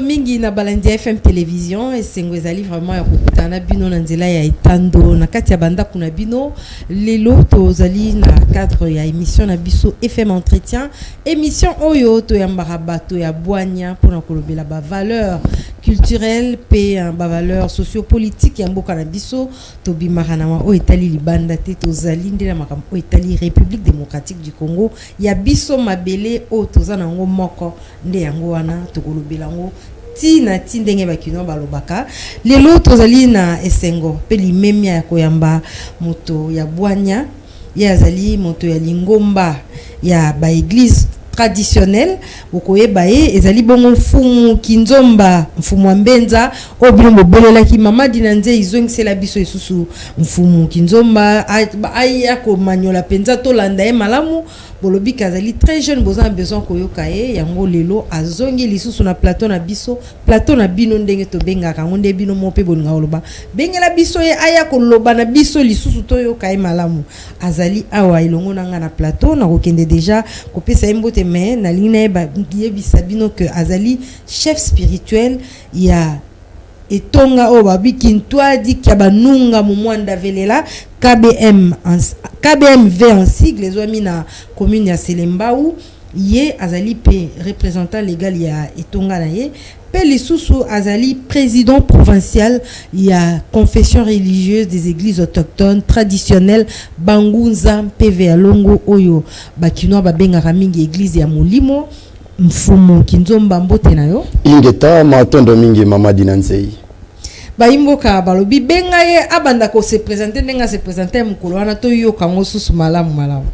Mingi na balandi ya FM Télévision, esengo ezali vraiment ya kokutana na bino na nzela ya etando na kati ya bandako na bino. Lelo tozali na cadre ya émission na biso FM Entretien, émission oyo toyambaka bato ya bwanya mpona kolobela bavaleur culturelle mpe bavaleur sociopolitique ya mboka na biso. Tobimaka na oyo etali libanda te, tozali nde na makambo oyo etali République démocratique du Congo ya biso, mabele oyo toza nango moko. Nde yango wana tokolobela yango ntina ti ndenge bakino balobaka. Lelo tozali na esengo mpe limemia ya koyamba moto ya bwanya. Ye azali moto ya lingomba ya baéglise traditionnelle. Bokoyeba ye, ezali bongo Mfumu Kinzomba, Mfumu ya Mbenza, oyo bino bobelelaki. Mama Dina Nze izongisela biso lisusu Mfumu Kinzomba aya komanyola mpenza. Tolanda ye malamu. Bolobi azali très jeune, boza na besoin koyoka ye. Yango lelo azongi lisusu na plateau na biso, plateau na bino, ndenge tobengaka yango, nde bino mo mpe bolinga koloba, bengela biso ye aya koloba na biso lisusu, toyoka ye malamu. Azali awa elongo na nga na plateau. Nakokende déjà kopesa ye mbote, mais nalingi nayeba yebisa bino ke azali chef spirituel ya etonga oyo babiki Ntwadi Kia Banunga Momwanda Velela, KBM, KBMV en sigle, ezwami na commune ya Selembao. Ye azali mpe représentant légal ya etonga na ye, mpe lisusu azali président provincial ya confession religieuse des églises autochtones traditionnelles Bangunza Mpeve ya Longo, oyo bakinois babengaka mingi église ya Molimo. Mfumu Kinzomba, mbote na yo. Ingeta, matondo mingi, mama Dina Nzei. Bayimboka balobi benga ye abanda kose présenter ndenge ase présenter mokolo wana, toyoka yango susu malamu malamu.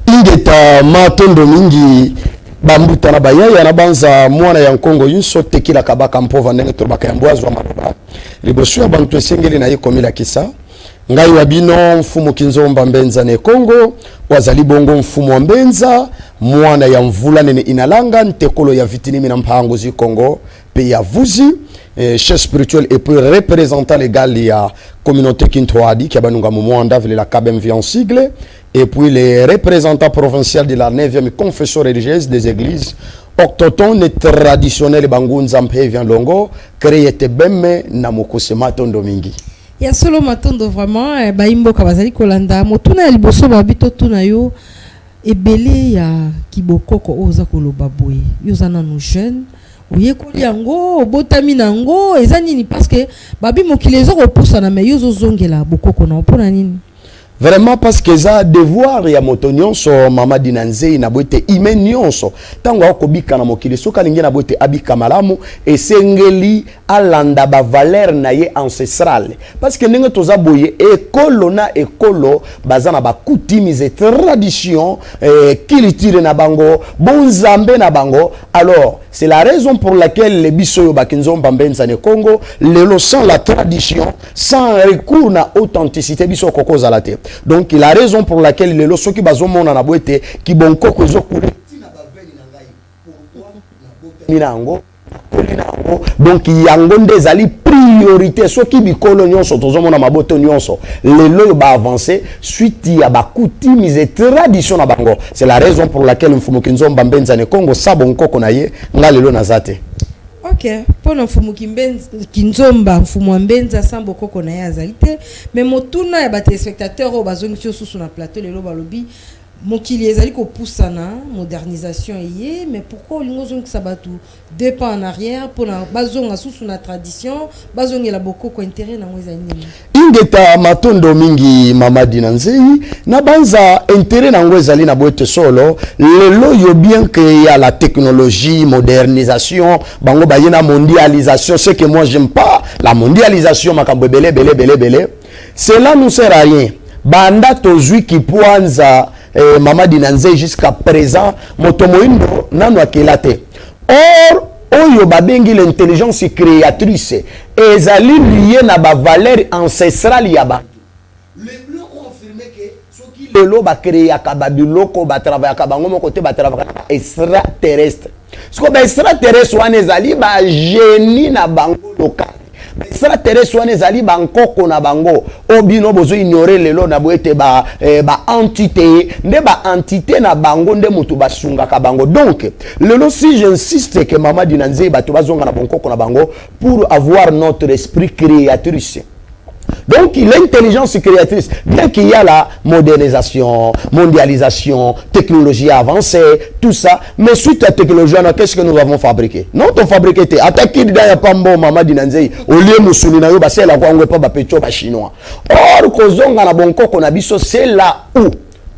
Ingeta, matondo mingi. Bambuta na bayaya na banza, mwana ya nkongo nyonso tekelaka baka mpova, ndenge tolobaka yambo azwa maloba liboso ya bantu, esengeli na ye komilakisa. Ngai wa bino Mfumu Kinzomba Mbenza na Ekongo, wazali bongo mfumu wa Mbenza, mwana ya mvula nene inalanga ntekolo ya vitinimi na mpango zikongo pe ya vuzi, chef spirituel et puis représentant légal ya communauté Kintoadi qui a banunga Mwanda la KBMV en sigle, et puis les représentants provinciaux de la 9e confession religieuse des églises autochtones traditionnelles Bangunza Mpevia Longo, créé beme na mokuse. Matondo mingi. Ya solo, matondo vraiment. Bayimboka bazali kolanda. Motuna ya liboso babi totuna yo: ebele ya kibokoko oyo oza koloba boye, yo oza nanu jeune, oyekoli yango, obotami na yango, eza nini? Parce que babi mokili eza kopusana, mais yo ozozongela bokoko na yo, mpona nini? Vraiment, parce que eza devoir ya moto nyonso, mama Dina Nzei, na boye te ime nyonso ntango akobika na mokili, soki alingi na boye te abika malamu, esengeli alanda bavaleur na ye ancestrale. Parce que ndenge toza boye, ekolo na ekolo baza na bacoutumes et tradition, culture na bango, bonzambe na bango. Alors c'est la raison pour laquelle biso oyo bakinzomba Mbenza na Congo lelo, sans la tradition, sans recours na authenticité, biso okokozala te. Donc la raison pour laquelle lelo soki bazomona na boye te kibonkoko ezokule ntina baveni na ngai, pourquoi nabotami na yango, nakoli na yango. Donc yango nde ezali priorité. Soki bikolo nyonso tozomona, maboto nyonso lelo oyo baavance suite ya bacoutumes et tradition na bango. C'est la raison pour laquelle Mfumu Kinzomba Mbenza ne Kongo sabo nkoko na ye, nga lelo naza te. Ok, mpona Mfumu Kinzomba, Mfumu ya Mbenza, sans bokoko na ye azali te. Mais motuna ya batéléspectateur oyo bazongisi yo susu na plateau lelo, balobi mokili ezali kopusana, modernisation eye, mais pourquoi olingi ozongisa bato deux pas en arrière mpona bazonga susu na tradition, bazongela bokoko? Intérêt nango ezali nini? Ingeta, matondo mingi, mama Dina Nzei. Na banza intérêt nango ezali na boye te solo lelo yo, bien que ya la technologie, modernisation, bango baye na mondialisation, ce que moi j'aime pas, la mondialisation, makambo ebele ebele ebele ebele, cela nous sert à rien. Banda tozwi kipwanza, mama Dina Nzei, jusqu'à présent moto moyindo nano akela te. Or oyo babengi l'intelligence créatrice ezali lié na bavaleur ancestrale ya bato. Les blancs ont affirmé que soki lelo bakréaka babiloko, batravaillaka bango moko te, batravaillaka na extraterrestre. Siko baextraterrestre wana ezali bagénie na bango local. Extraterrestre wana ezali bankoko na bango oyo bino bozo ignorer lelo na boye ete baentité nde baentité na bango nde moto basungaka bango. Donc lelo, si j'insiste que mama Dina Nzei, bato bazonga na bonkoko na bango pour avoir notre esprit créatrice, donc l'intelligence créatrice, bien qu'il y a la modernisation, mondialisation, technologie avancée, tout ça, mais suite à la technologie, qu'est-ce que nous avons fabriqué? Non, on fabriqué te. Attaqué dans ya pambo mama Dinanzei, au lieu musuni na yo basela kwa ngwe pa ba pecho ba Chinois. Or kozonga na bonkoko na biso, c'est là où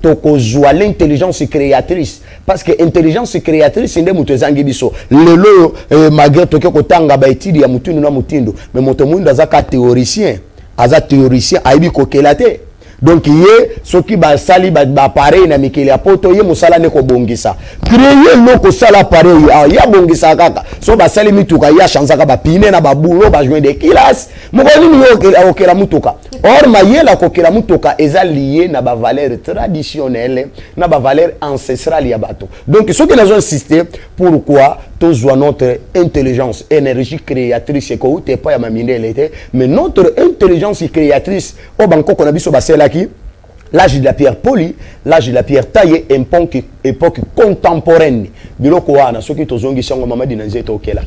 tokozwa l'intelligence créatrice, parce que intelligence créatrice nde moto ezangi biso lelo oyo. Malgré toke kotanga baétudes ya motindu na motindu, mais moto moyindo aza ka théoricien, aza théoricien, ayebi kokela te. Donc ye soki basali baappareil na mikili ya poto, ye mosala nde kobongisa, créer eloko, osala appareil awa, ye abongisaka kaka. So basali mituka, ye achangeaka bapneus na baboulons, bajoints de culasse. Mokolo nini ye akokela mutuka? Or mayele akokela mutuka eza lié na bavaleur traditionnelle, na bavaleur ancestrale ya bato. Donc soki nazo insister, pourquoi tozwa notre intelligence, énergie créatrice ekouta epai ya mamindele te, mais notre intelligence créatrice oyo bankoko na biso baselaki, l'âge de la pierre polie, l'âge de la pierre taillée, époque, époque contemporaine, biloko wana soki tozongisi yango, mama Dina Nzete, okela.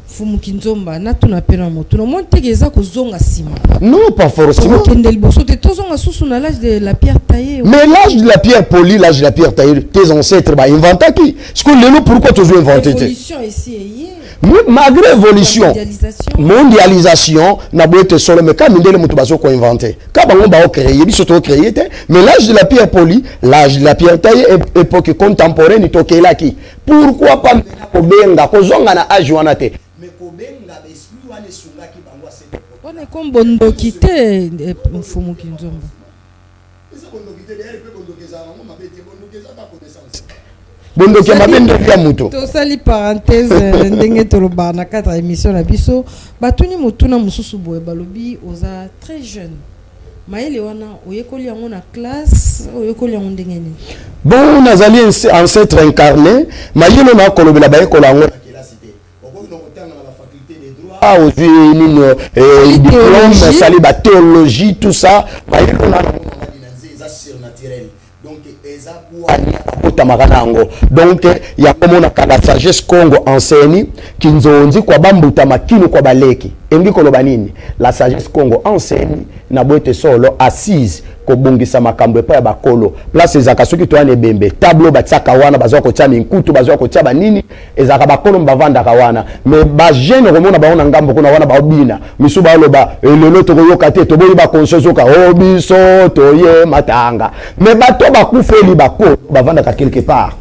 Fumuki Nzomba, natuna mpe na motu omoni teke eza kozonga nsima? Non, pas forcément. Tokokende liboso te, tozonga susu na l'âge de la pierre taillée? Mais l'âge de la pierre polie, l'âge de la pierre taillée, tes ancêtres bainventaki. Ce que lelo, pourquoi tozo inventer te? Évolution esi eye. Malgré évolution, mondialisation, mondialisation na boye te solo, mais ka mindele moto bazo koinventer, ka bango baocréer, biso tocréer te. Mais l'âge de la pierre polie, l'âge de la pierre taillée, époque contemporaine, tokelaki. Pourquoi pas kobenga kozonga na âge wana te, mais kobenga baesprit wana esungaki bango à cette époque? Wana ekomi bondoki te, Mfumuki Nzomba? Eza bondoki te. D'ailleurs mpe bondoki ezala nango mabe te, bondoki eza ka connaissance. Bondoki ya mabe ndoki ya moto. Tosali parenthèse. Ndenge tolobaka na cadre ya émission na biso, batuni motuna mosusu boye, balobi oza très jeune, mayele wana oyekoli yango na classe, oyekoli yango ndenge nini? Bon, nazali ancêtre incarné. Mayele na kolobela, bayekola yango na kelasi te. Okoki na kotanga na bafaculté de droit, ozwi nini, diplôme, théologie. Osali bathéologie, tout ça. Mayele na nango, mama Dina Nze, eza surnaturel. Donc eza bwanya abotamaka na yango. Donc yango monaka la sagesse Congo enseigne kinzonzi kwa bambuta makinu kwa baleki. Elingi koloba nini? La sagesse Congo enseigne na boye solo assise kobongisa makambo epai ya bakolo. Place ezalaka soki toya na ebembe, tableau batiaka wana, bazwa kotia minkutu, bazwa kotia banini, ezalaka bakolo bavandaka wana. Mais bajeune okomona bango na ngambo kuna wana baobina misu, baoloba elelo tokoyoka te, toboyi baconscience oka o biso toye matanga. Mais bato bakufeli bakolo bavandaka quelque part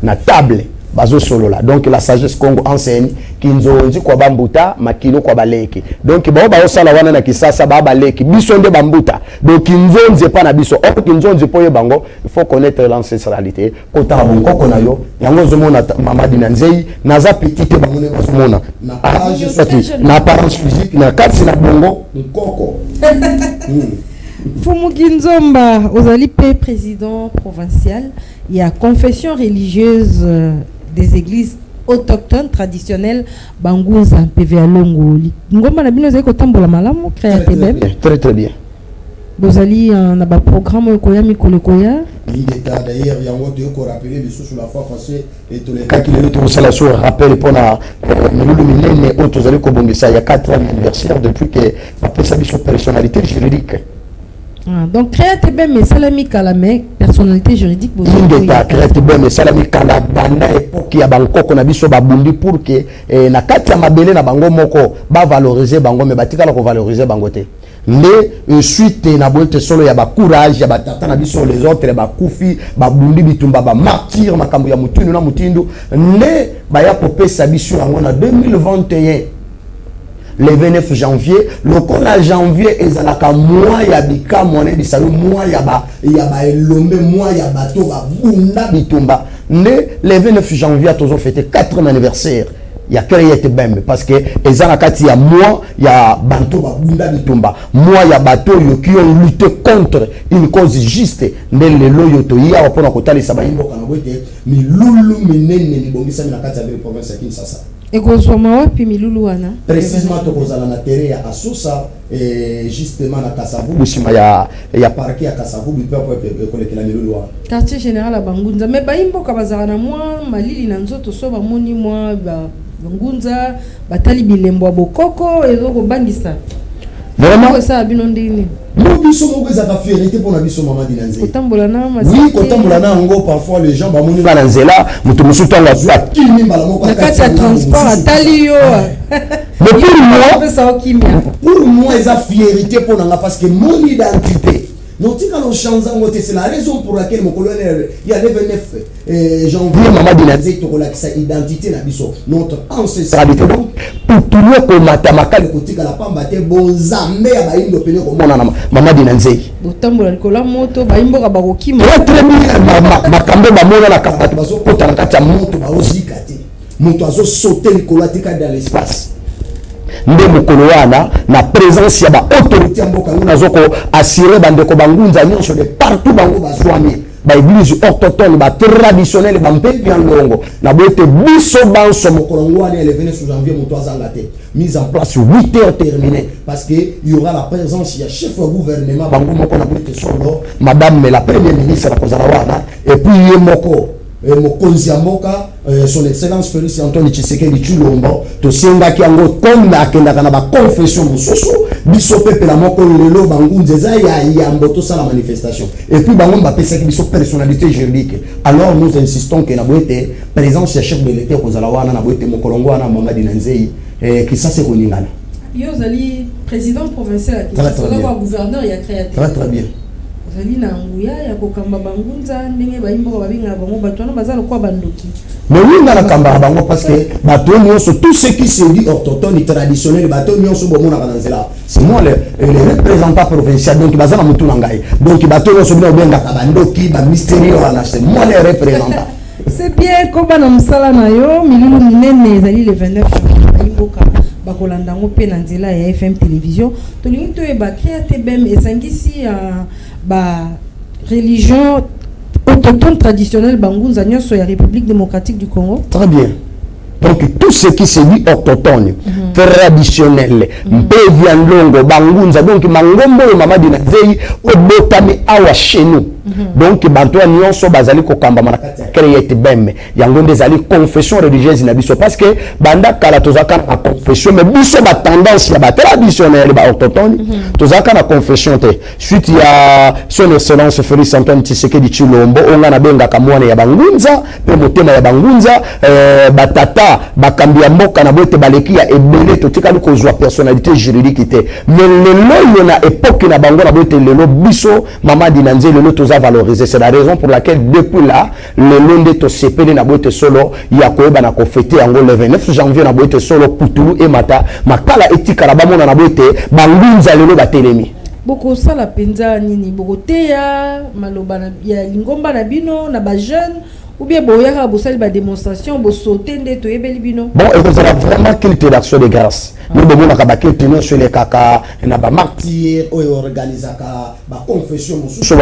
na table, bazosolola. Donc la sagesse Congo enseigne kinzonzi kwa bambuta makino kwa baleki. Donc bao baosala wana na Kisasa baa baleki, biso nde bambuta. Donc kinzonzi epa na biso. Or kinzonzi, mpo oyeba yango, il faut connaître l'ancestralité, kotala bonkoko na yo. Yango ozomona mama Dina Nzei, naza petit te, bango nde bazomona na âge, soit na apparence physique, na kati na bongo nkoko. Fumuki Nzomba, ozali mpe président provincial ya confession religieuse des églises autochtones traditionnelles Bangunza Mpeve ya Longo. Ngomba na bino ezali kotambola malamu, CREATBM? Très très bien. Bozali na baprogramme oyo ekoya, mikolo ekoya? Ingeta. D'ailleurs yango toyei korappeler lisusu la fois passée etolekaki, lelo tokosala so rappel mpona milulu minene oyo tozali kobongisa ya 4e anniversaire depuis que bapesa biso personnalité juridique. Ah, donc CREATBM esalami kala, mais personnalité juridique? Ingeta. CREATBM esalami kala, banda époque ya bankoko na biso babundi pour que na kati ya mabele na bango moko bavaloriser bango, mais batikala kovaloriser bango te. Nde suite na boye te solo ya bacourage ya batata na biso, les autres bakufi, babundi bitumba, bamartyr, makambo ya motindu na motindu, nde baya kopesa biso yango na 2021, le 29 janvier. Lokola janvier ezalaka mwa ya bikamwa na bisalo, mwa ya baelombe, mwa ya bato babunda bitumba, nde le 29 janvier tozofêter 4e anniversaire ya CREATBM, parce que eza na kati ya mwa ya bato babunda bitumba, mwa ya bato oyo qui ont lutté contre une cause juste. Nde lelo oyo toyi awa mpona kotalisa bayimboka na bo ete milulu minene mibongisami na kati ya ville province ya Kinshasa. Ekozwama wapi milulu wana? Précisément, tokozala na terrain ya Asusa et justement na Kasavubu, nsima ya parquet ya Kasavubu mpe ekolekela milulu wana. Quartier général ya bangunza. Mais bayimboka bazalaka na mwa malili na nzoto so bamoni mwa bangunza batali bilembo ya bokoko, ezokobangisa. Vraiment. Esala bino ndenge nini? Mo biso moko ezalaka fierté mpona biso, mama Dina Nzei. Kotambola na Oui, kotambola na yango. Parfois les gens bamoni nga na nzela, moto mosusu ntango azwi akimi mbala moko. Na kati ya transport atali yo. Mais pour moi opesa okimia. Pour moi eza fierté mpo na nga parce que mon identité notikala ochange yango te. C'est la raison pour laquelle mokolo wana ya le 29 janvier, mama Dina Nzei, tokolakisa identité na biso, notre ancestralité. Donc putulu ekomata, makali kotikala pamba te, bonzambe ya bayindo pene komonana, mama Dina Nzei. Botambola likolo ya moto, bayimboka bakokima. Très très bien. Makambo bamonanaka, bato bazokota na kati ya moto, baozika te, moto azosaute likolo, atika dans l'espace. Nde mokolo wana, na présence ya baautorité ya mboka yango, nazo koassurer bandeko bangunza nyonso de partout bango bazwami, baéglise autochtone, batraditionnel, bampevi ya ngongo na boye te, biso banso mokolo yango wana ya le 29 janvier, moto azanga te. Mise en place 8 heures terminé, parce que il y aura la présence ya chef ya gouvernement bango moko na boye te solo, madame la première ministre akozala wana, et puis ye moko mokonzi ya mboka, son excellence Félix Antoine Tshisekedi Tshilombo. Tosengaki yango comme akendaka na baconfession mosusu, biso pepela moko lelo bangunza eza ya yambo tosala manifestation, et puis bango bapesaki biso personnalité juridique. Alors nous insistons ke na boye te présence ya chef de l'État kozala wana na boye te mokolo wana, mama Dina Nzei, Kisasa ekoningana. Yo ozali président provincial ya Très, très Kinshasa, oza bien. kwa gouverneur ya CREATB. Très très bien. Ozali na nguya ya kokamba bangunza ndenge bayimboka babengaka bango, bato wana baza lokola bandoki? Mais oui, nga nakambaka bango parce que bato nyonso, tout ce qui se dit autochtone, traditionnel, bato nyonso bomonaka na nzela, c'est moi le représentant provincial. Donc baza na motu na ngai. Donc bato nyonso bino obengaka bandoki, bamystérieux wana, c'est moi le représentant. C'est bien. Koba na mosala na yo. Milulu monene ezali le 29 janvier, bayimboka bakolanda yango mpe na nzela ya FM Télévision. Tolingi toyeba, CREATBM esangisi ya ba religion autochtone traditionnelle bangunza nyonso ya République démocratique du Congo? Très bien. Donc tout ce qui se dit autochtone, traditionnel, mpevi ya ndongo, bangunza, donc mangombo oyo, mama Dina Nzei, obotami awa chez nous. Donc banto ya nyonso bazali kokambama na kati ya CREATBM. Yango nde ezali confession religieuse na biso, parce que banda kala tozalaka na confession, mais biso batendance ya batraditionnel, baautochtone, tozalaka na confession te. Suite ya son excellence Félix Antoine Tshisekedi Tshilombo, oyo ngai nabengaka mwana ya bangunza mpe motema ya bangunza, batata bakambi ya mboka na boye te baleki ya ebele, totikali kozwa personnalité juridique te. Mais lelo oyo na époque na bango na boye te, lelo biso, mama Dina Nze, lelo toza valorisé. C'est la raison pour laquelle depuis là, lelo nde tosepeli na boye te solo ya koyeba na kofêter yango le 29 janvier na boye te solo, putulu emata, makala etikala, bamona na boye te bangunza lelo batelemi. Bokosala mpenza nini? Bokoteya maloba ya lingomba na bino na bajeune ou bien boyaka bosali badémonstration, bosote nde toyebeli bino? Bon, ekozala vraiment culte d'action de grâce. Nde bomonaka baculte nyonso elekaka na bamartyr oyo organisaka baconfession mosusu,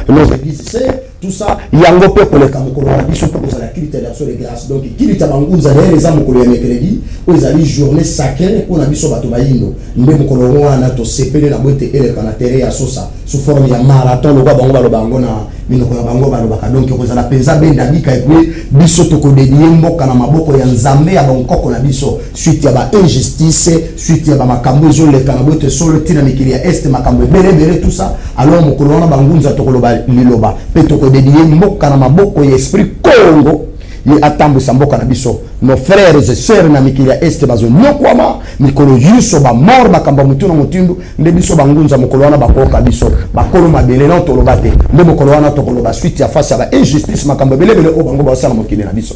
nos églises, c'est tout ça. Yango mpe koleka mokolo na biso mpe kozala culte d'action de grâce. Donc culte ya bangunza d'ailleurs eza mokolo ya mercredi oyo ezali journée sacrée mpona biso bato bayindo. Nde mokolo wana tosepeli na boye te eleka na terrain ya Sosa sous forme ya marathon, lokwa bango baloba yango na minoko na bango balobaka. Donc ekozala mpenza benda bika, et puis biso tokodédier mboka na maboko ya Nzambe ya bankoko na biso, suite ya bainjustice, suite ya bamakambo ezoleka na boye te solo ntina mikili ya Est, makambo ebele ebele, tout ça. Alors mokolo wana bangunza tokoloba liloba mpe tokodédier mboka na maboko ya esprit Congo, ye atambwisa mboka na biso. Nos frères et sœurs na mikili ya Est bazonyokwama mikolo nyonso, bamort, makambo ya motu na motindu. Nde biso bangunza mokolo wana bakoyoka biso bakolo mabele na toloba te. Nde mokolo wana tokoloba suite ya face ya bainjustice, makambo ebelebele oyo bango bazosala mokili na biso.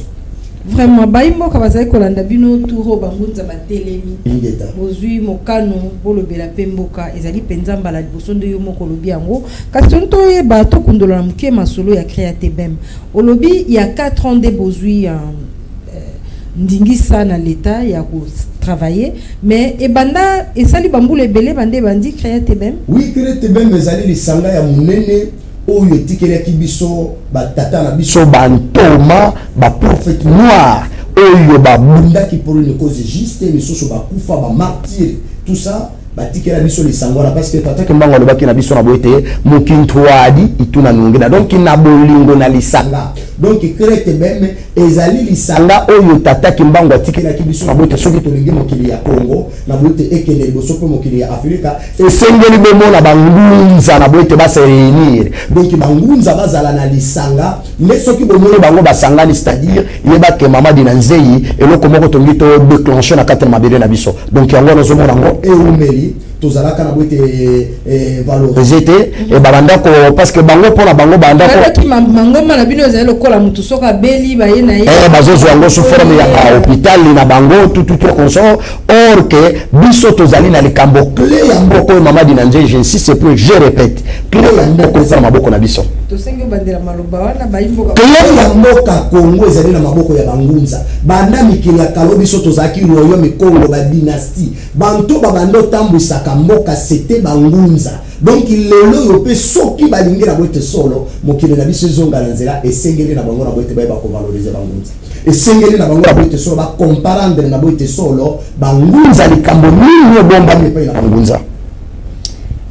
Vraiment, bayimboka bazali kolanda bino tour oyo, bangunza batelemi. Ingeta. Bozwi mokano bolobela mpe mboka, ezali mpenza mbala liboso nde yo moko olobi yango. Kasi toni toyeba, tokundola na moke masolo ya CREATBM. Olobi ya 4 ans nde bozwi ndingisa na l'état ya kotravailler, mais ebanda esali bambula ebele bande ebandi CREATBM? Oui, CREATBM ezali lisanga ya monene oyo etikelaki biso batata na biso, bantoma, baprophète noir. Oyo babundaki pour une cause juste, misusu bakufa, bamartyr, tout ça, batikela biso lisango wana, parce que tata Kimbangu alobaki na biso na boye te: mokintwadi ituna nungina. Donc na bolingo na lisanga. Donc crete meme ezali lisanga oyo tata Kimbangu atikelaki biso na boye te. Soki tolingi mokili ya Congo na boye te ekende liboso, mpe mokili ya Afrika, esengeli bomona bangunza na boye te base réunir. Donc bangunza bazala na lisanga nde. Soki bomoni bango basangani, c'est-à-dire yebake, mama Dina Nzei, eloko moko tongi to déclenche na kati na mabele na biso. Donc yango wana ozomona yango eumeli, tozalaka na boye te valoriser te. Babanda ko, parce que bango, mpona bango, banda ko mangomba na bino ezali lokola motu soki abeli, baye na ye. Bazozwa yango sous forme ya bahôpital na bango, tout tout consort, or que biso tozali na likambo clé ya mboka oyo. Mama Dina Nzei, j'insiste puis je répète, clé ya mboka eza na maboko na biso. Tosengi obandela maloba wana, bayimboka. Clé ya mboka Kongo ezali na maboko ya bangunza. Banda mikili ya kalo, biso tozalaki royaume Kongo, badynastie, banto babanda otambwisaka mboka, c'était bangunza. Donc lelo oyo mpe, soki balingi na boye te solo mokili na biso ezonga na nzela, esengeli na bango na boye te bayeba kovaloriser bangunza. Esengeli na bango na boye te solo bacomprendre na boye te solo bangunza likambo nini ebombami epai na bangunza.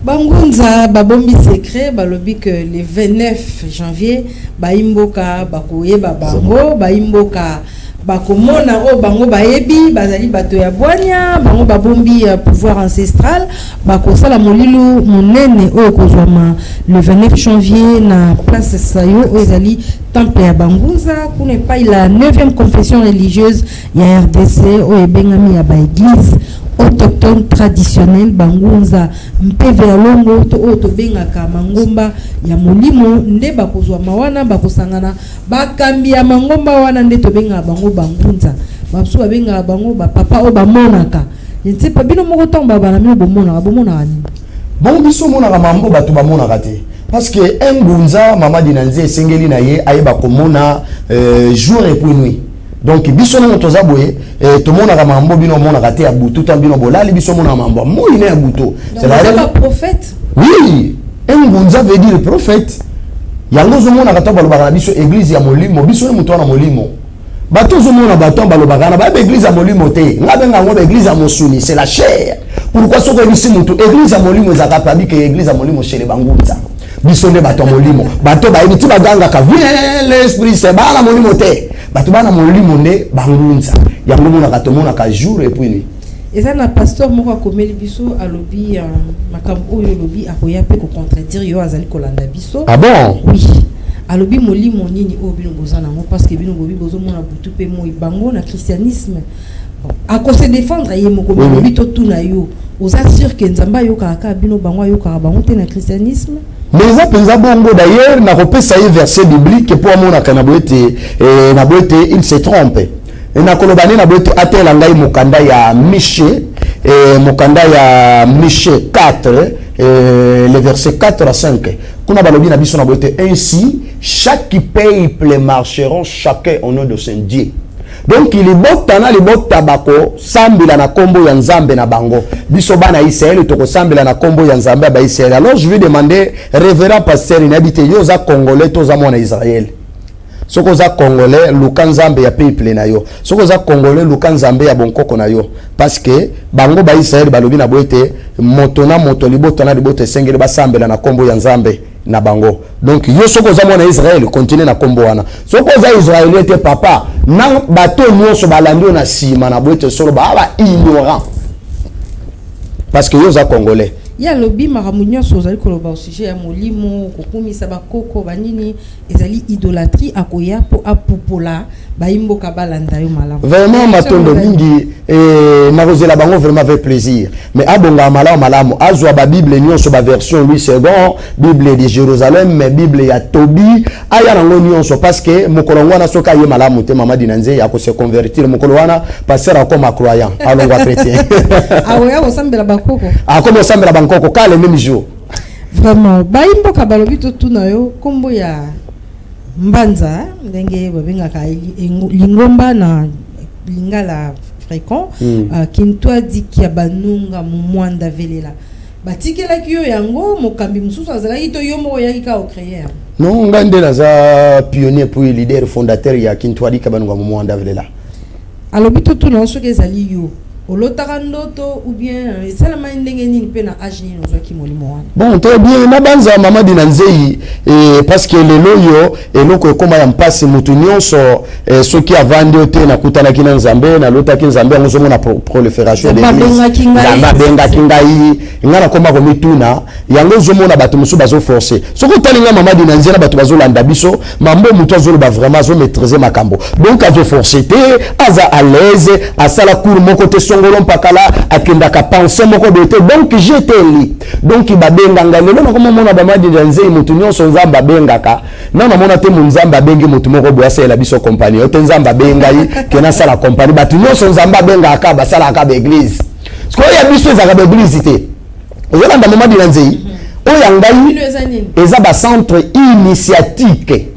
Bangunza babombi secret. Balobi que le 29 janvier, bayimboka bakoyeba bango, bayimboka bakomona oyo bango bayebi. Bazali bato ya bwanya. Bango babombi pouvoir ancestral. Bakosala molulu monene oyo ekozwama le 29 janvier na place Sayo, oyo ezali temple ya bangunza kuna epai la 9e confession religieuse ya RDC, oyo ebengami ya baéglise autochtone traditionnelle bangunza mpeve ya longo, to oyo tobengaka mangomba ya molimo. Nde bakozwama wana, bakosangana bakambi ya mangomba wana, nde tobengaka bango bangunza. Bamosusu babengaka bango bapapa oyo bamonaka. Je ne sais pas, bino moko, ntango babana bino, bomonaka, bomonaka nini? Bongo biso omonaka mambo bato bamonaka te, parce que un ngunza, mama Dina Nze, esengeli na ye ayeba komona jour et puis nuit. Donc biso nano toza boye, tomonaka mambo bino omonaka te ya butu. Ta bino bolali, biso omonaka mambo ya moi na ya butu. Prophète. Oui, un ngunza veut dire prophète. Yango ozomonaka to balobaka na biso église ya molimo. Biso ye moto wana molimo, bato ozomona, bato balobaka na bayeba église ya molimo te. Nga benga yango baéglise ya mosuni, c'est la chair. Pourquoi? Soki oyebisi motu église ya molimo, ezalaka pabi ke église ya molimo chez bangunza. Biso nde bato ya molimo, bato bayebi ti bagangaka "Viens l'esprit saint". Baa na molimo te. Bato baa na molimo nde bangunza. Yango monaka, tomonaka jour et puis nuit. Eza na pasteur moko akomeli biso, alobi makambo oyo olobi, akoya mpe kocontredire yo. Azali kolanda biso. Ah bon? Oui, alobi molimo nini oyo bino boza nango? Parce que bino bobi bozomona butu mpe moi. Bango na christianisme, bon, akose défendre ye moko. Balobi totuna yo: oza sûr ke Nzambe ayokaka kaka bino, bango ayokaka bango te na christianisme? Mais eza mpenza bongo. D'ailleurs nakopesa ye verset biblique mpo amonaka na boye te, na boye te il se trompe. Nakoloba nde na boye te atela ngai mokanda ya Miche, mokanda ya Miche 4, le verset 4 à 5. Kuna balobi na biso na boye te: "Ainsi chaque peuple marcheront chacun au nom de son Dieu." Donc libota na libota bakosambela na nkombo ya Nzambe na bango. Biso bana Israele tokosambela na nkombo ya Nzambe ya Baisraele. Alors je vais demander, révérend pasteur, nayebi te yo oza Congolais to oza mwana Israele. Soki oza Congolais, luka Nzambe ya peuple na yo. Soki oza Congolais, luka Nzambe ya bonkoko na yo, parce que bango Baisraele balobi na boye te moto na moto, libota na libota esengeli basambela na nkombo ya Nzambe na bango. Donc yo, soki oza mwana Israele, continue na nkombo wana. Soki oza Israélien te, papa, na bato nyonso balandi yo na nsima na boye te solo baa ba ignorant, parce que yo oza Congolais. Ye alobi makambo nyonso ozali koloba au sujet ya molimo, kokumisa bakoko, banini, ezali idolâtrie. Akoya mpo apupola bayimboka balanda yo malamu. Vraiment, matondo mingi. Nakozela bango vraiment avec plaisir. Mais abongaka malamu malamu, azwa babible nyonso, baversion Louis Segond, Bible de Jérusalem, mais Bible ya Tobi, aya nango nyonso, parce que mokolo yango wana, soki aye malamu te, mama Dina Nze, akose convertir mokolo wana. Pasteur akoma croyant, alongwa chrétien. Akoya kosambela bakoko. Akoma kosambela bankoko ka le même jour. Vraiment, bayimboka balobi totuna yo nkombo ya Mbanza, ndenge babengaka lingomba na lingala fréquent, Kintwadi ya Banunga Momwanda Velela. Batikelaki yo yango, mokambi mosusu azalaki to yo moko oyaki kaka ocréer yango? Non, ngai nde naza pionnier puis leader fondateur ya Kintwadi Kabanunga Momwanda Velela. Alobi totuna soki ezali yo olotaka ndoto ou bien esalamaki ndenge nini, mpe na âge nini ozwaki molimo wana? Bon, très bien. Nabanza, mama Dina Nzei, parce que lelo oyo eloko ekóma ya mpasi, motu nyonso soki avandi yo te, nakutanaki na Nzambe, nalotaki Nzambe, yango ozomona prolifération. Nzambe abengaki ngai. Nzambe abengaki ngai. Ngai nakóma komituna yango. Ozomona bato mosusu bazoforce. Soki otali ngai, mama Dina Nzei, na bato bazolanda biso, mambo motu azoloba, vraiment azomaîtrise makambo, donc azoforce te, aza à l'aise, asala cours moko te, songolo mpakala, akendaka pense moko boye te. Donc jeteli, donc babenga ngai. Lelo nakomomona bamadina Nzei, motu nyonso Nzambe abengaka. Na namona te mo Nzambe abengi motu moko boye asalela biso compagnie oyo te. Nzambe abengai ke nasala compagnie. Bato nyonso Nzambe abengaka, basalaka baéglise. Sikoyo ya biso ezalaka baéglise te. Ozolanda, mama Dina Nzei? Oyo ya ngai Bino eza nini? Eza bacentre initiatique,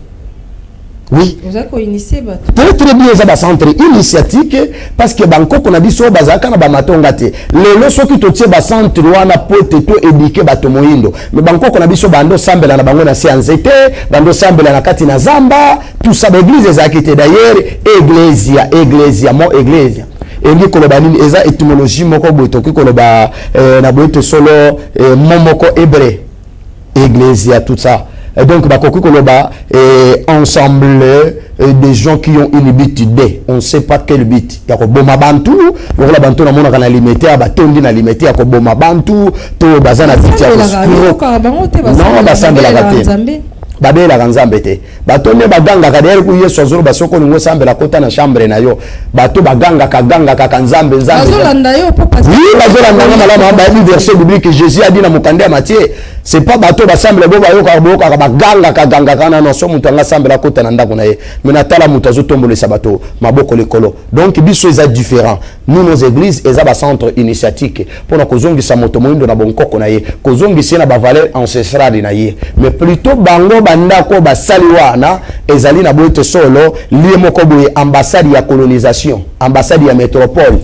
oui. Ozali koinitie bato? Très très bien. Eza bacentre initiatique parce que bankoko na biso oyo bazalaka na bamatonga te. Lelo soki totie bacentre wana po ete toéduquer bato moyindo, mais bankoko na biso bando osambela na bango na se ya nzete, bando osambela na kati na zamba, tout ça. Baéglise ezalaki te. D'ailleurs eglesia, eglesia mo eglesia elingi koloba nini? Eza étymologie moko boye, tokoki koloba na boye te solo mo moko hébreu, eglesia, tout ça. Et donc bakoki koloba ensemble des gens qui ont une but de, on ne sait pas quel but, ya koboma bantu, lokola bantu namonaka na Limete ya batondi na Limete, ya koboma bantu to baza na but ya Basambelaka, yokaka bango te. Non, basambelaka te. Nzambe. Babelaka Nzambe te. Bato nde bagangaka. D'ailleurs ku Yesu azoloba, soki olingi osambela, kota na chambre na yo. Bato bagangaka, gangakaka Nzambe, Nzambe. Bazolanda yo mpo parce Oui, bazolanda nga malamu. Bayebi verset biblique. Jésus a dit na mokanda ya Matthieu, c'est pas bato basambela bo bayokaka, boyokaka, bagangaka gangaka nano. So moto anga asambela, akota na ndako na ye. Mais natala moto azotombolesa bato maboko likolo. Donc biso eza différent. Nous, nos églises eza bacentre initiatique mpona kozongisa moto moyindo na bonkoko na ye, kozongisa ye na bavaleur ancestrale na ye. Mais plutôt bango bandako basali wana ezali na boye te solo lie moko boye, ambassade ya colonisation, ambassade ya métropole.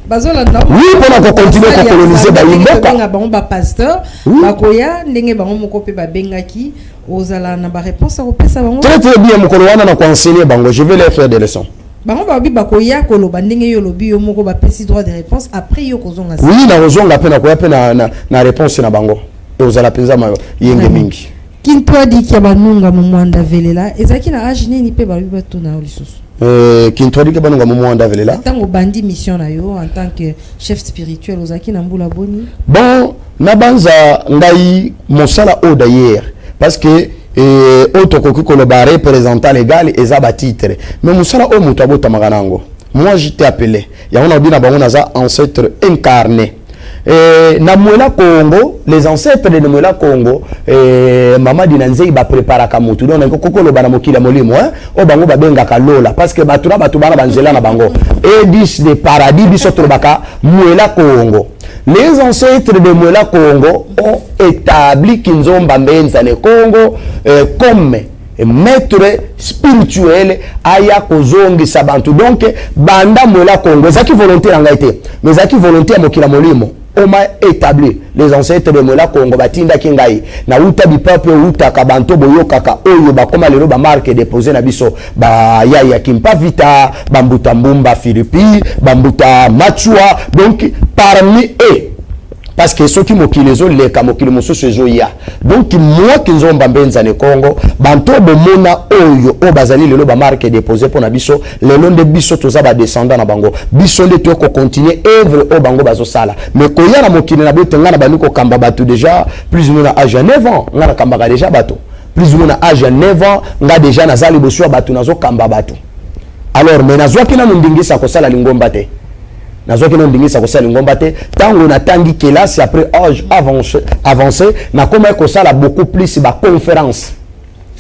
Bazolanda. Oui, mpona kocontinue kocoloniser bayimboka. Tobenga bango bapasteur. Oui. Bakoya ndenge bango moko mpe babengaki, ozala na baréponse ya kopesa bango? Très très bien. Mokolo wana na koenseigner bango, je vais leur faire des leçons. Bango balobi bakoya koloba ndenge yo olobi yo moko, bapesi droit de réponse, après yo kozonga. Oui, nakozonga mpe, nakoya mpe na réponse na bango. Ekozala mpenza yenge mingi. Kintwadi ya banunga momwanda velela ezalaki na âge nini? Mpe balobi batuna yo lisusu. Kintwadi ke banunga momwanda velela. Ntango obandi mission na yo en tant que chef spirituel, ozalaki na mbula boni? Bon, nabanza ngai mosala oyo, d'ailleurs parce que oyo tokoki koloba représentant légal eza batitre, mais mosala oyo moto abotamaka na yango. Moi, j'étais appelé, yango nalobi na bango naza ancêtre incarné. Na Mwela Congo, les ancêtres de Mwela Congo, mama Dina Nzei, bapréparaka motu. Donc nakoki koloba na mokili ya molimo, hein, oyo bango babengaka lola, parce que bato na bato bana banzela na bango edis de paradis. Biso tolobaka Mwela Congo. Les ancêtres de Mwela Congo ont établi Kinzomba Mbenza ne Congo comme maître spirituel aya kozongisa bantu. Donc banda Mwela Congo, ezalaki volonté na ngai te, mais ezalaki volonté ya mokili ya molimo. On m'a établi, les ancêtres de Mwela Congo batindaki ngai. Nauta bipeuple outaka banto boyokaka oyo bakóma lelo bamarque déposé na biso, bayaya Kimpa Vita, bambuta Mbumba Philippi, bambuta Machua. Donc parmi eux, parce que soki mokili ezoleka, mokili mosusu ezoya. Donc moi, Kinzomba Mbenzane Congo, banto bomona oyo, oyo bazali lelo bamarque déposé mpo na biso lelo, nde biso toza badescendant na bango. Biso nde toye kocontinue œuvre oyo bango bazosala. Mais koya na mokili na boye te, ngai na bandi kokamba bato déjà plus ou moins na âge ya 9 ans. Ngai nakambaka déjà bato plus ou moins na âge ya 9 ans. Ngai déjà naza liboso ya bato, nazokamba bato. Alors, mais nazwaki nanu ndingisa kosala lingomba te. Nazwaki nano ndingisa kosala lingomba te. Ntango natangi kelasi, après âge avancé, avancé, nakomaki kosala beaucoup plus baconférence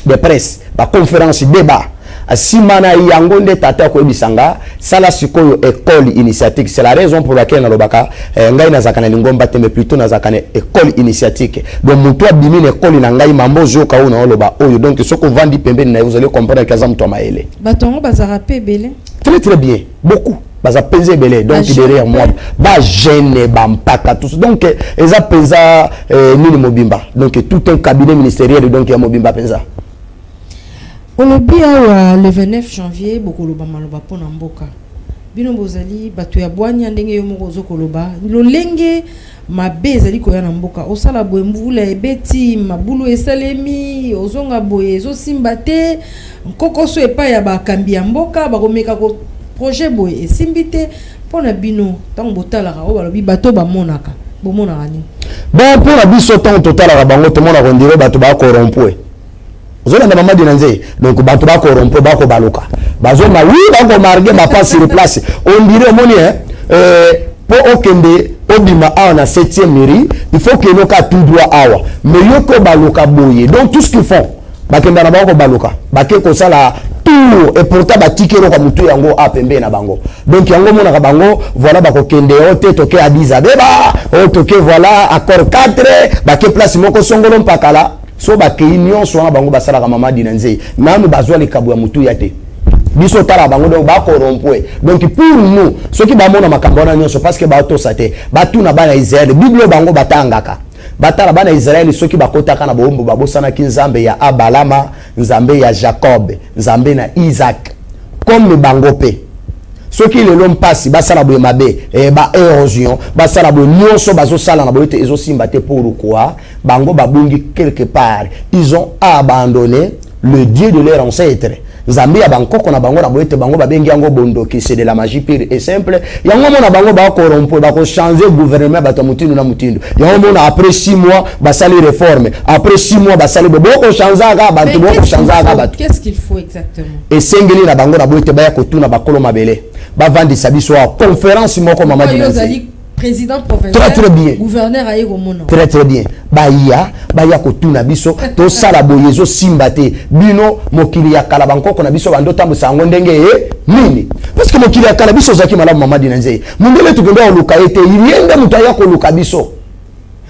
de presse, baconférence débat. Nsima na yango nde tata akoyebisa nga, sala sikoyo école initiatique. C'est la raison pour laquelle nalobaka ngai nazalaka na lingomba te, mais plutôt nazalaka na école initiatique. Donc moto abimi na école na ngai, mambo ozoyoka oyo naoloba oyo, donc soki ovandi pembeni na ye, vous allez comprendre ke aza moto ya mayele. Bato yango bazalaka mpe ebele? Très très bien, beaucoup. Baza mpenza ebele. Donc derrière moi, bajeune, bampaka, tous. Donc eza mpenza nini mobimba, donc tout un cabinet ministériel, donc ya mobimba mpenza. Olobi awa le 29 janvier bokoloba maloba mpona mboka. Bino bozali bato ya bwanya, ndenge yo moko ozokoloba, lolenge mabe ezali koya na mboka, osala boye, mvula ebeti, mabulu esalemi, ozonga boye, ezosimba te, nkokoso epai ya bakambi ya mboka, bakomeka ko projet boye, esimbi te. Mpo na bino, ntango botalaka oyo balobi bato bamonaka, bomonaka nini? Bon, mpo na biso, ntango totalaka bango, tomonaka on dirait bato bacorrompre. Ozolanda, mama Dina Nzei? Donc bato bacorrompre, bakobaluka, bazoma, oui, bakomarquer bapas sur place. On dirait omoni mpo okende obima awa na 7e mairie, il faut okende oka tout droit awa, mais yo kobaluka boye. Donc tout ce qu'ils font, bakenda na bango kobaluka, bake kosala tour, et pourtant batiki eloko ya motu yango a pembeni na bango. Donc yango omonaka bango, voilà, bakokende o te, toke Addis Abeba, o toke, voilà, accord 4, bake place moko songolo mpakala. So bakei nyonso wana bango basalaka, mama Dina Nzei, nanu bazwa likabo ya motuya te. Biso otala bango, donc bacorrompre. Donc pour nous, soki bamona makambo wana nyonso, parce que baotosa te, batuna bana Israele. Bible oyo bango batangaka, batala bana Israele, soki bakotaka na bowumbu, babosanaki Nzambe ya Abalama, Nzambe ya Jacob, Nzambe na Isaac. Comme bango mpe, soki lelo mpasi basala boye mabe, ba érosion basala boye nyonso, bazosala na boye te, ezosimba te. Pourquoi? Bango babungi quelque part, ils ont abandonné le Dieu de leur ancêtre, Nzambe ya bankoko na bango. Na boye te, bango babengi yango bondoki, c'est de la magie pure et simple. Yango mona bango bacorrompre, bakochange gouvernement, bato ya motindo na motindo. Yango mona après 6 mois basali réforme, après 6 mois basali bo, bokochangeaka bato, bokochangeaka bato. Qu'est-ce qu'il faut exactement? Esengeli na bango na boye te, baya kotuna bakolo mabele, bavandisa biso awa conférence moko, mama. Ozali président provincial. Très très bien. Gouverneur aye komona. Très très bien. Baya kotuna biso, tosala boye, ezosimba te. Bino, mokili ya kala, bankoko na biso bando otambwisa yango ndenge e nini? Parce que mokili ya kala, biso ozalaki malamu, mama Dina Nzei. Mondele tokende koluka ye te, ye nde moto aya koluka biso.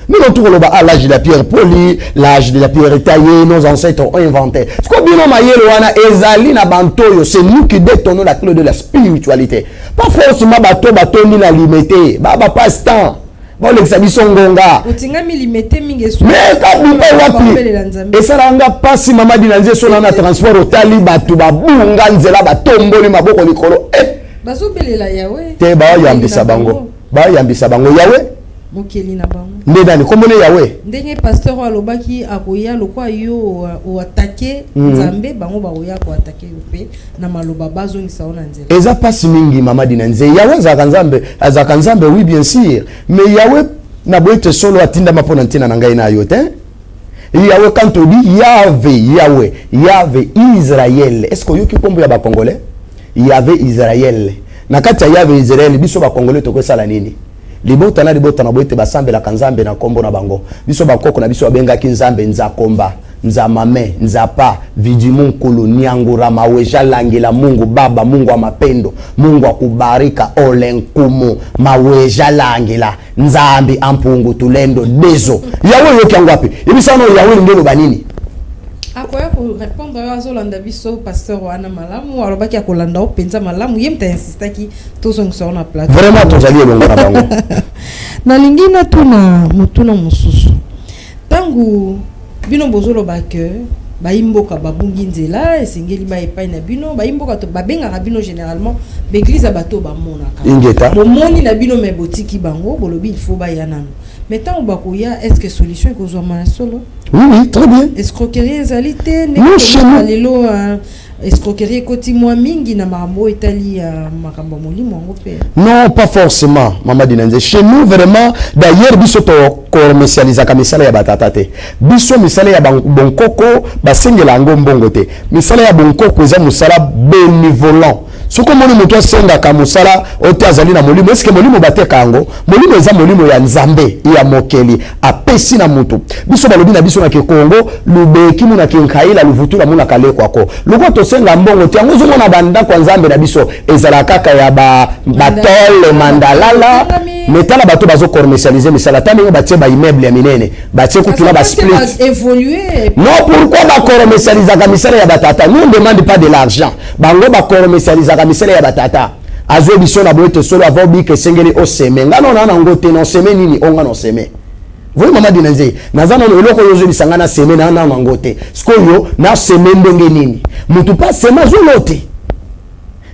Bino tukoloba à l'âge de la pierre polie, l'âge de la pierre taillée, nos ancêtres ont inventé. Siko bino mayele wana ezali na banto oyo, c'est nous qui détenons la clé de la spiritualité. Pas forcément bato batondi na Limete, ba ba passe temps, baolekisa biso ngonga. Otingami Limete mingi. Mais kabipa wapi, esalanga mpasi, mama Dina Nze. So na transport, otali bato babunga nzela, batomboli maboko likolo, eh! Bazobelela Yawe. Te, baoyambisa bango, baoyambisa bango Yawe. Mokeli na bango. Nde nani kombone Yawe? Ndenge pasteur oyo alobaki, akoya lokwa yo oattaquer Nzambe, bango bakoya koattaquer yo mpe na maloba, bazongisa yo na nzela. Eza mpasi mingi, mama Dina Nze. Yawe azalaka Nzambe, azalaka Nzambe, oui, bien sûr, mais Yawe na boye te solo atindama mpo na ntina na ngai na yo te. Yawe, quand on dit Yave, Yawe, Yave Israël, est ce que oyoki nkombo ya Bacongolais? Yave Israël. Na kati ya Yave Israël, biso Bacongolais tokosala nini? Libota na libota na boye te basambelaka Nzambe na nkombo na bango. Biso, bakoko na biso babengaki Nzambe Nzakomba, Nzamame, Nzapa, Vidimu Nkulu, Nyangura, Maweja Langila, Mungu Baba, Mungu wa mapendo, Mungu wa kubarika, Ole Nkumu, Maweja Langila, Nzambi Ampungu Tulendo Dezo. Yawe, oyoki yango wapi? Yebisa no, Yawe nde oloba nini? Akoya korépondre oyo azolanda biso. Pasteur wana malamu, alobaki akolanda o mpenza malamu. Ye moto ainsistaki tozongisa ngo na plateau. Vraiment, tozali elongo na bango. Nalingi natuna motuna mosusu. Ntango bino bozoloba ke bayimboka babungi nzela, esengeli ba epai na bino, bayimboka to babengaka bino généralement baeglise ya bato bamonaka. Ingeta. Bomoni na bino, me botiki bango, bolobi il faut baya nano. Mais ntango bakoya, est ce que solution ekozwama na solo? Oui, très bien. Escroquerie ezali te? Non, chez nous. Lelo escroquerie ekoti mwa mingi na makambo oyo etali makambo ya molimo yango mpe. Non, pas forcément, mama Dinanze. Chez nous, vraiment, d'ailleurs, biso to commercialisaka misala ya batata te. Biso misala ya bonkoko basengela yango mbongo te. Misala ya bonkoko eza mosala bénévolant. Soki omoni moto asengaka mosala oyo te, azali na molimo. Eske molimo bateka yango? Molimo eza molimo ya Nzambe, ya mokeli, apesi na moto. Biso balobi na biso na Kikongo, lubeki mu na kinkaila luvutula mu na kalekwako. Lokola tosenga mbongo te, yango ozomona bandako ya Nzambe na biso ezala kaka ya batole mandalala. Mais tala bato bazocommercialiser misala, ta ndenge batie baimmeuble ya minene, batie kutu na basplit. Évoluer. Non, pourquoi bacommercialisaka misala ya batata? Nous, on demande pas de l'argent. Bango bacommercialisaka misala ya batata. Azwi biso na boye te solo avant obika, esengeli oseme. Nga no na nango te, na oseme nini? O nga na oseme voyi, mama Dina Nzei, naza nano eloko oyo ozobisa nga na seme na nano yango te. Sikoyo naseme ndenge nini? Motu mpe aseme azwelo te.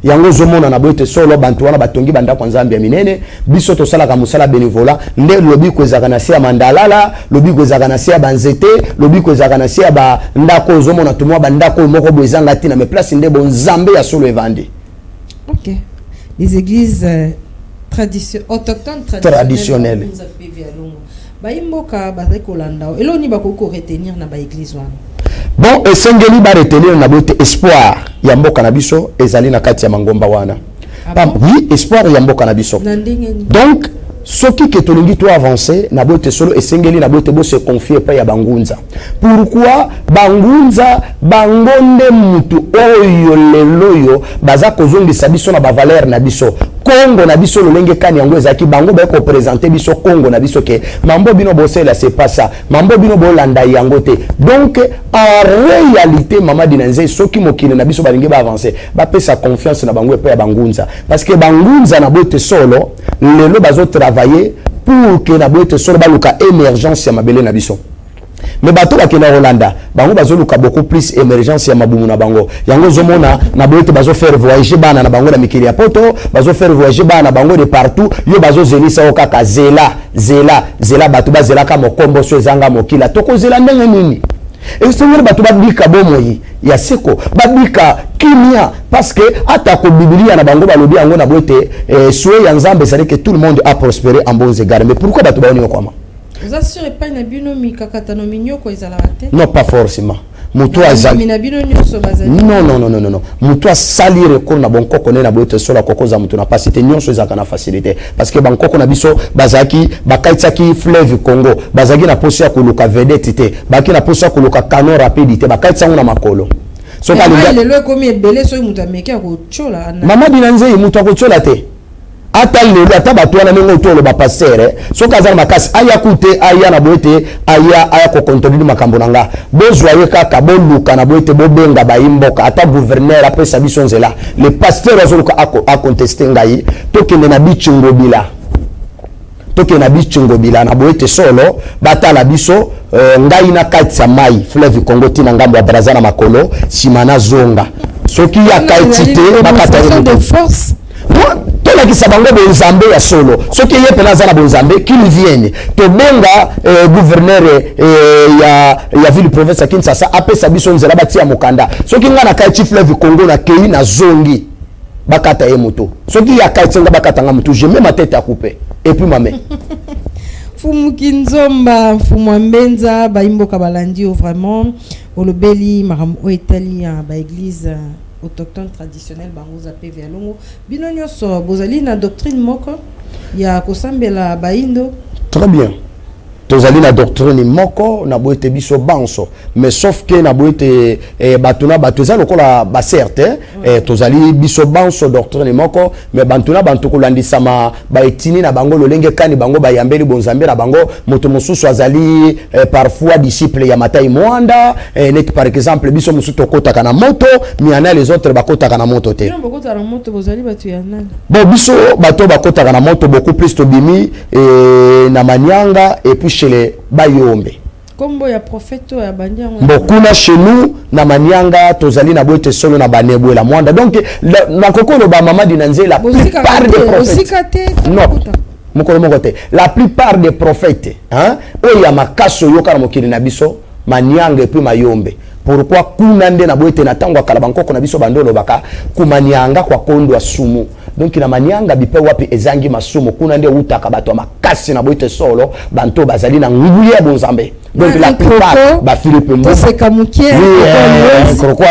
Yango ozomona na boye te solo bantu wana batongi bandako ya Nzambe ya minene. Biso tosalaka mosala bénévolat nde lobiko ezalaka na se ya mandalala, lobiko ezalaka na se ya banzete, lobiko ezalaka na se ya bandako. Ozomona tumwa bandako oyo moko boye ezanga ntina, mais place nde bonzambe ya solo evandi. Ok, les églises tradition autochtones. Traditionnelles. Bayimboka bazali kolanda, eloko nini bakoki koretenir na baéglise wana? Bon, esengeli baretenir na boye te espoir ya mboka na biso ezali na kati ya mangomba wana. Ah bon? Oui, espoir ya mboka na biso. Na ndenge nini? Donc soki ke tolingi to avancer na boye te solo, esengeli na boye te bose confier epai ya bangunza. Pourquoi bangunza? Bango nde mutu oyo lelo oyo baza kozongisa biso na bavaleur na biso, Kongo na biso lolenge kani yango ezalaki. Bango baye koprésenter biso Kongo na biso ke mambo bino bosala, c'est pas ça, mambo bino bolanda yango te. Donc en réalité, mama Dina Nzei, soki mokili na biso balingi baavancer, bapesa confiance na bango epai ya bangunza, parce que bangunza na boye te solo lelo bazotravailler pour ke na boye te solo baluka émergence ya mabele na biso. Mais bato bakenda kolanda bango, bazoluka beaucoup plus émergence ya mabumu na bango. Yango ozomona na boye te bazofaire voyager bana na bango na mikili ya poto, bazofaire voyager bana na bango de partout. Yo bazozelisa yo kaka zela, zela, zela. Bato bazelaka mokombo so ezanga mokila. Tokozela ndenge nini? Esengeli bato babika bomoi ya seko, babika kimia, parce que atako Bibilia na bango balobi yango na boye te souhait ya Nzambe ezali que tout le monde a prospéré en bons égards. Mais pourquoi bato baoniokwama? Oza sûr epai na bino mikakatano, minyoko ezalaka te? Non, pas forcément. Moto azali na bino nyonso bazali? Non, non, non, non, non. Moto asali recours na bonkoko nde na boye te solo akoki kozala moto na pasi te. Nyonso ezalaka na facilité, parce que bankoko na biso bazalaki, bakatisaki fleuve Congo, bazalaki na poso ya koluka vedette te, bazalaki na poso ya koluka canon rapide te, bakatisi yango na makolo. Soki alingi, lelo ekomi ebele, soki moto ameki akotyola. Mama Dina Nzei, moto akotyola te. Ata lelo, ata bato wana ndenge oyo oloba, pasteur, soki aza na makasi, aya ku te, aya na boye te, aya kocontrôler makambo na nga. Bozwa ye kaka, boluka na boye te, bobenga bayi mboka, ata gouverneur apesa biso nzela. Le pasteur azoluka acontester ngai, tokende na Bicingobila, tokende na Bicingobila na boye te solo batala biso. Ngai na kati ya mai fleuve Congo ntina ngambo ya Braza na makolo, nsima nazonga. Soki ya kati te, bakata ye. De force. Tolakisa bango bonzambe ya solo. Soki ye mpena aza na bonzambe, qu'il vienne. Tobenga gouverneur ya ville province ya Kinshasa, apesa biso nzela, batia mokanda. Soki ngai na kati fleuve Congo, nakei, nazongi, bakata ye moto. Soki ye akati nga, bakata nga moto. Je mets ma tête à couper et puis ma main. Mfumuki Nzomba, mfumu ya Mbenza, bayimboka balandi yo. Vraiment olobeli makambo oyo etali ya baéglise autochtone traditionnelle, bango oza pe Alongo. Bino nyonso bozali na doctrine moko ya kosambela bayindo? Très bien, tozali na doctrine moko na boye te biso banso, mais sauf ke na boye te bato na bato eza lokola basecte. Tozali biso banso doctrine moko, mais bantu na bantu kolandisama baetini na bango, lolenge kani bango bayambeli bonzambe na bango. Moto mosusu azali parfois disciple ya Matai Mwanda, neti par exemple biso mosusu tokotaka na moto miana, les autres bakotaka na moto te. Bino bokotaka na moto, bozali bato ya nani? Bon, biso bato bakotaka na moto beaucoup plus tobimi na Manianga et puis chez les Bayombe. Kombo ya prophète oyo abandi yango? Bon, kuna chez nous na Manianga, tozali na boye te solo na Banebwela Mwanda. Donc nakoki oloba, mama Dina Nzela, la plupart des prophètes osika te? Non, mokolo moko te. La plupart des prophètes, hein, oyo ya makasi oyoka na mokili na biso, Manianga et puis Mayombe. Pourquoi? Kuna nde na boye te na ntango ya kala bankoko na biso bando olobaka kumanianga kwa kondwa sumu. Donc na Manianga, bipe wapi ezangi masumu, kuna nde eutaka bato ya makasi na boye te solo, banto bazali na nguya ya bonzambe. Donc la plupart, baphilipe Toseka mokie. Kroko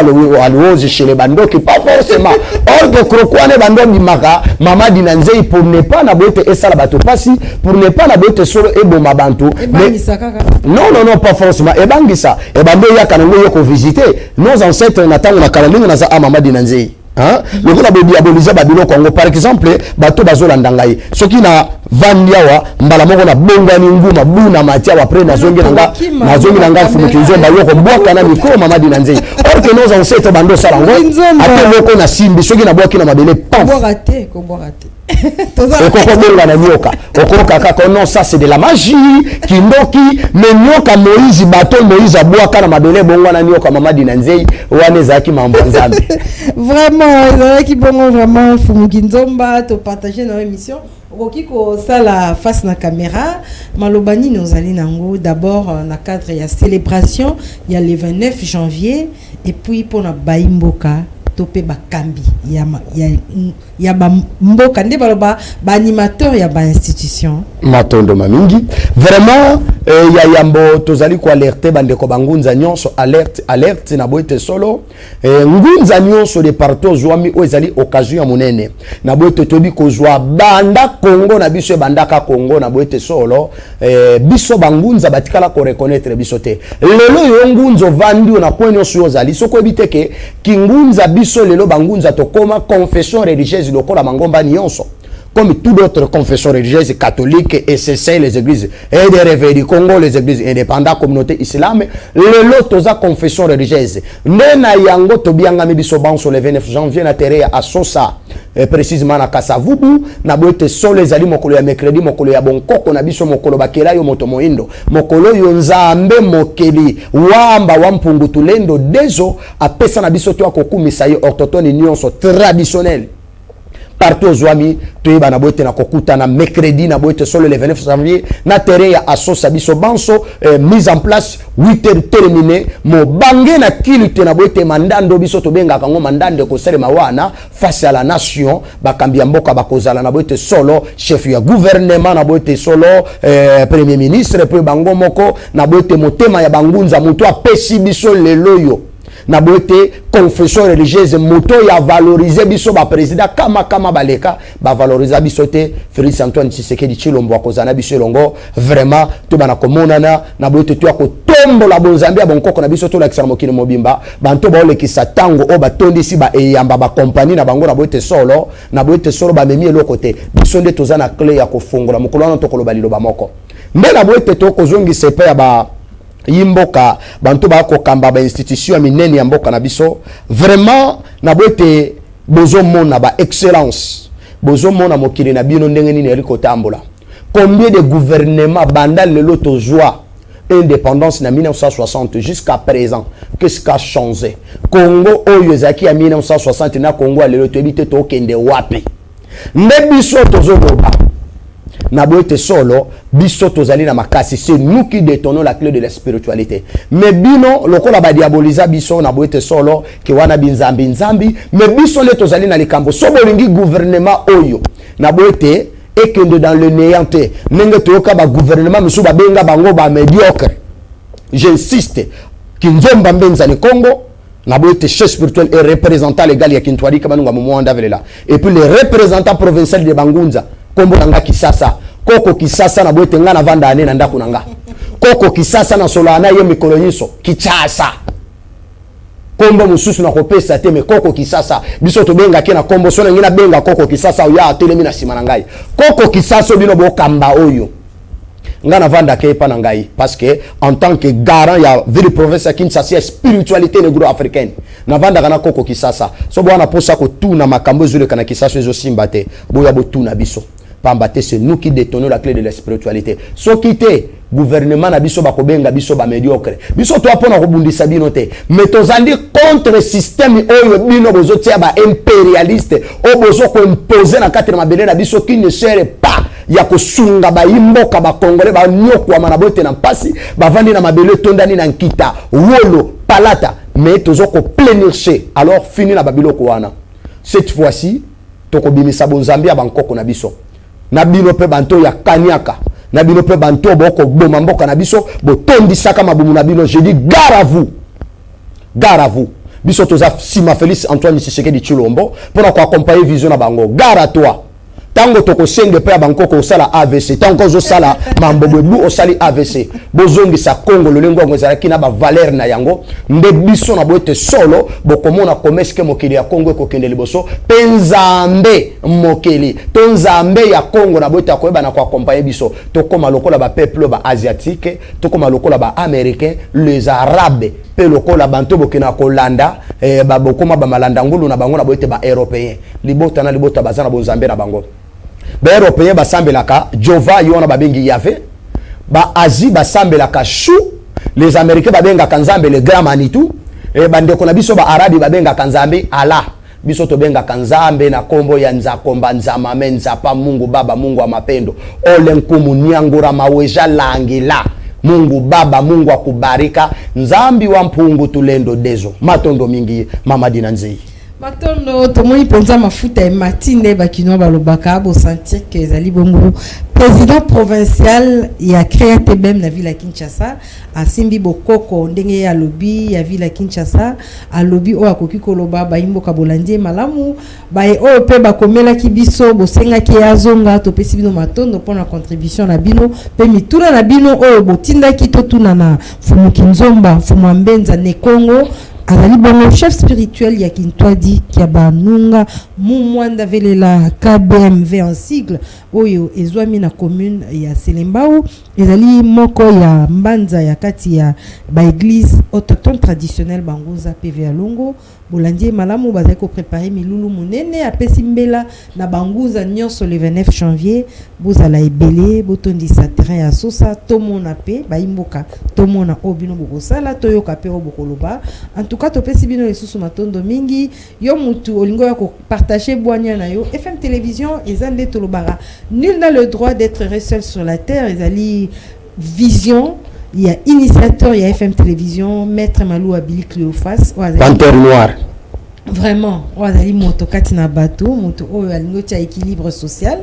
aluozi chez les bandoki, pas forcément. Or que kroko wana bando bimaka, mama Dina Nzei, pour ne pas na boye te esala bato pasi, pour ne pas na boye te solo eboma bantu. Ebangisa kaka. Non, non, non, pas forcément ebangisa. Ebando eyaka nango ye kovisiter nos ancêtres na ntango na kala. Ndenge naza a, mama Dina Nzei, lokola bodiaboliza babiloko yango, par exemple bato bazolanda ngai, soki na vandi awa, mbala moko nabongwani nguma buna mati awa, après nazongi na nga, nazongi na nga Mfumuki Nzomba, yo kobwaka na mikro, mama Dina Nzei. Or que nos ancêtres bando osala yango, ate moko nasimbi, soki nabwaki na mabele, pam. Kobwaka te, kobwaka te. Okokobenga na nyoka, okoyoka kaka: "Non, ça c'est de la magie, kindoki." Mais nyoka Moïse, bato Moïse abwaka na mabele, ebongwana nyoka. Mama Dina Nzei, wana ezalaki mambo ya Nzambe. Vraiment. Alors, ezalaki bongo vraiment Mfumu Kinzomba, topartage na émission. Okoki kosala face na caméra, maloba nini ozali nango d'abord na cadre ya célébration ya le 29 janvier, et puis mpona bayimboka to mpe bakambi ya bamboka, nde baloba baanimateur ya bainstitution? Matondo mamingi vraiment. Ya yambo, tozali koalerte bandeko bangunza nyonso. Alerte, alerte na boye te solo, ngunza nyonso de partout ozwami, oyo ezali occasion ya monene na boye te toyebi kozwa banda Kongo na biso ebandaka Kongo na boye te solo, biso bangunza batikala koreconnaître biso te. Lelo yo ngunza ovandi oyo na coin nyonso oyo ozali, soki oyebi te ke kingunza, biso lelo bangunza tokóma confession religieuse lokola mangomba nyonso, comme toute autre confession religieuse catholique, ECC, les églises et des réveils du Congo, les églises indépendantes, communauté islam. Lelo toza confession religieuse. Nde na yango tobiangami biso banso le 29 janvier na terrain ya Asosa, précisément na Kasavubu. Na boye te solo ezali mokolo ya mercredi, mokolo ya bonkoko na biso, mokolo bakela yo moto moyindo, mokolo oyo Nzambe mokeli wamba wa mpungu tulendo dezo apesa na biso to akokumisa ye. Autochtone nyonso traditionnel partout ozwami, toyeba na boye te na kokutana mercredi na boye te solo le 29 janvier na terrain ya Asosa, biso banso, mise en place 8 heures terminé. Mobange na kili te na boye te mandando, biso tobengaka yango mandando, ekosalema wana face à la nation. Bakambi ya mboka bakozala na boye te solo, chef ya gouvernement na boye te solo, premier ministre, mpe bango moko na boye te motema ya bangunza, moto apesi biso lelo oyo na boye te confession religieuse, moto oyo avalorize biso. Baprésident kama kama baleka bavaloriza biso te. Félix Antoine Tshisekedi Tshilombo akozala na biso elongo. Vraiment tobana komonana na boye te, toya kotombola bonzambe ya bonkoko na biso, tolakisa na mokili mobimba. Banto baolekisa ntango oyo batondisi baeyamba bakompani na bango na boye te solo, na boye te solo bamemi eloko te. Biso nde toza na clé ya kofongola. Mokolo wana tokoloba liloba moko nde na boye te tokozongisa epai ya ba yi mboka, banto bakokamba bainstitution ya minene ya mboka na biso. Vraiment na boye te bozomona ba excellence, bozomona mokili na bino ndenge nini eyali kotambola. Combien de gouvernement banda lelo tozwa indépendance na 1960 jusqu'à présent? Qu'est-ce qui a changé? Congo oyo ezalaki ya 1960 na Congo ya lelo, toyebi te tokende wapi. Nde biso tozoloba na boye te solo, biso tozali na makasi, c'est nous qui détenons la clé de la spiritualité. Mais bino lokola badiaboliza biso na boye te solo ke wana binzambi nzambi, mais biso nde tozali na likambo. So bolingi gouvernement oyo na boye te ekende dans le néant te, ndenge toyoka bagouvernement mosusu babenga bango bamédiocre. J'insiste, Kinzomba Mbenzani Congo na boye te, chef spirituel et représentant légal ya Kintwadi Kabanunga Momwanda Velela, et puis le représentant provincial de Bangunza, kombo na nga Kisasa, koko Kisasa. Na boye te nga navanda ane na ndako na nga koko Kisasa, nasolaka na ye mikolo nyonso. Kinshasa, kombo mosusu nakopesa te, me koko Kisasa biso tobengaki na kombo. So nangi nabenga koko Kisasa, oyo atelemi na nsima na ngai, koko Kisasa. Bino bokamba oyo nga navandaka epa na ngai, parce que en tant que garant ya ville province ya Kinshasa ya spiritualité négro africaine, navandaka na koko Kisasa. So bwana mposa kotuna makambo ezoleka na Kisasa, ezosimba te, boya botuna biso, pamba te c'est nous qui détenons la clé de la spiritualité. Soki te, gouvernement na biso bakobenga biso bamédiocre. Biso toa mpona kobundisa bino te, mais tozali contre système oyo bino bozotia, baimpérialiste oyo bozokoimpose na kati na mabele na biso, qui ne sert pas ya kosunga bayimboka bakongole banyokwama na boye na mpasi, bavandi na mabele etondani na nkita, wolo, palata, mais tozokoplénircher. Alors fini na babiloko wana. Cette fois-ci tokobimisa bonzambe ya bankoko na biso na bino mpe banto ya kaniaka na bino mpe banto bokoboma mboka na biso, botondisaka mabumu na bino. Je dis gare à vous, gare à vous. Biso toza nsima Félix Antoine Tshisekedi Tshilombo mpona koaccompagne vision na bango. Gare à toi. Ntango tokosenga mpe ya bankoko, osala AVC. Ntango ozosala mambo ebu osali AVC, bozongisa Kongo lolenge yango ezalaki na bavaleur na yango. Nde biso na boye te solo bokomona komeske mokili ya Kongo ekokende liboso, mpe Nzambe mokili to Nzambe ya Kongo na boye te akoyeba na koaccompagne biso, tokóma lokola bapeuple baasiatique, tokóma lokola baaméricain, les arabes, mpe lokola banto bokenda kolanda, bokóma bamalanda ngulu na bango na boye te baeuropéen. Libota na libota baza na bonzambe na bango. Baeuropéen basambelaka Jova, ye wana babengi Yave. Baasie basambelaka Shu. Les américains babengaka Nzambe le grand Manitou. Bandeko na biso baarabi babengaka Nzambe Allah. Biso tobengaka Nzambe na kombo ya Nzakomba, Nzamame, Nzapa, Mungu Baba, Mungu wa mapendo, ole nkumu nyangura maweja langila, Mungu Baba, Mungu akubarika, Nzambi wa mpungu tulendo dezo. Matondo mingi, mama Dina Nzei. Matondo. Tomoni mpenza mafuta emati nde bakinois balobaka. Bosentir ke ezali bongo président provincial ya CREATBM na ville ya Kinshasa, asimbi bokoko ndenge ye alobi ya ville ya Kinshasa. Alobi oyo akoki koloba. Bayimboka, bolandi ye malamu. Baye oyo mpe bakomelaki biso, bosengaki ye azonga, topesi bino matondo mpona contribution na bino mpe mituna na bino oyo botindaki totuna na Mfumu Kinzomba, Mfumu ya Mbenza Nekongo. Azali bongo chef spirituel ya Kintwadi kia Banunga Mumwanda Velela, KBMV en sigle, oyo ezwami na commune ya Selembao. Ezali moko ya mbanza ya kati ya baéglise autochtone traditionnelle Bangunza PV ya Longo. Bolandi ye malamu. Bazali kopréparer milulu monene. Apesi mbela na bangunza nyonso le 29 janvier, bozala ebele, botondisa terrain ya sosa. Tomona mpe bayimboka, tomona oyo bino bokosala, toyoka mpe oyo bokoloba. En tout cas, topesi bino lisusu matondo mingi. Yo mutu olingi oya kopartager bwania na yo, FM Télévision eza nde tolobaka: "Nul n'a le droit d'être seul sur la terre." Ezali vision ya initiateur ya FM Télévision, maître Malou Abili Cléophas, oyo azali Panthère noire. Vraiment, oyo azali moto kati na bato, moto oyo alingi otia équilibre social.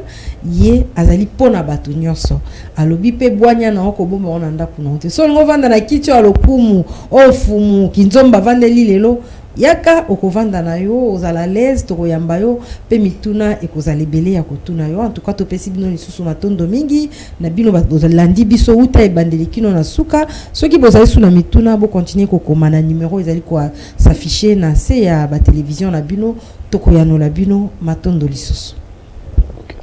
Ye azali mpo na bato nyonso. Alobi mpe bwanya na yo kobomba ngo na ndako na yo te. So olingi ovanda na kiti oyo ya lokumu oyo Fumu Kinzomba avandeli lelo, yaka, okovanda na yo, ozala à l'aise, tokoyamba yo mpe mituna ekozala ebele ya kotuna yo. En tout cas, topesi bino lisusu matondo mingi na bino bozalandi biso uta ebandeli kino na suka. Soki bozali su na mituna, bokontinue kokoma na numero ezali kos'afficher na se ya batelevizio na bino, tokoyanola bino. Matondo lisusu. Okay.